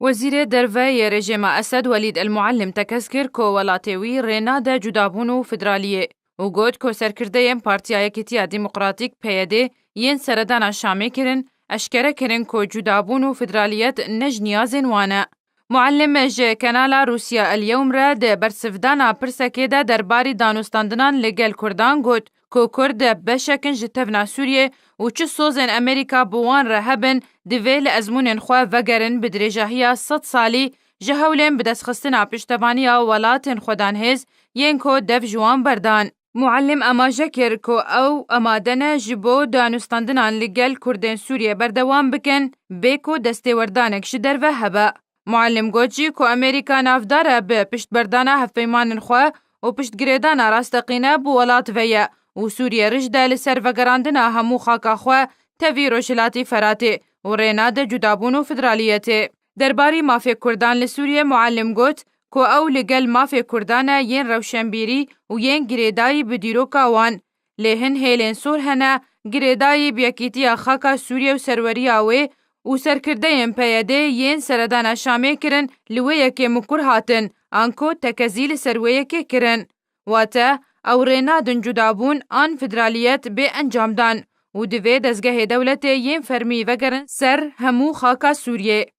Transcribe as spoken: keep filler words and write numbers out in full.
Wezîrê Derve yê rejîma Esed Welîd El Muallim tekez kir ku welatê wî rê nade cudabûn û federaliyê û got ku serkirdeyên Partiya Yekîtiya Demokratîk P Y D yên seredana Şamê kirin, eşkere kirin ku cudabûn û federaliyet ne ji niyazên wan e. Muallim ji kanala Rûsya El Yewm re di bersivdana pirsekê de derbarî danûstandinan li gel Kurdan got ku Kurd beşek in ji tevna Sûriyê û çi sozên Amerîka bi wan re hebin, divê li ezmûnên xwe vegerin bi dirêjahiya sed salî ji hewlên bidestxistina piştevaniya welatên xwedanhêz yên ku dev ji wan berdan. Muallim amaje kir ku ew amade ne ji bo danûstandinan li gel Kurdên Sûriyê berdewam bikin, bê ku destêwerdanek ji derve hebe. Muallim got jî ku Amerîka navdar e bi piştberdana hevpeymanên xwe û piştgirêdana rasteqîne bi welat ve ye û Sûriye rij de li ser vegerandina hemû xaka xwe tevî Rojhilatî Feratê û rê nade cudabûn û federaliyetê. Derbarî mafê Kurdan li Sûriye Muallim got ku ew li gel mafê Kurdan e yên rewşenbîrî û yên girêdayî bi dîroka wan. Lê hin hêlên sor hene, girêdayî bi yekîtiya xaka Sûriye û serweriya wê û serkirdeyên P Y D yên seredana Şamê kirin li wê yekê mikur hatin, anku tekezî li ser wê yekê kirin. Wate, ew rê nadin cudabûn an federaliyet bê encamdan û divê dezgehê dewletê yên fermî vegerin ser hemû xaka Sûriyê.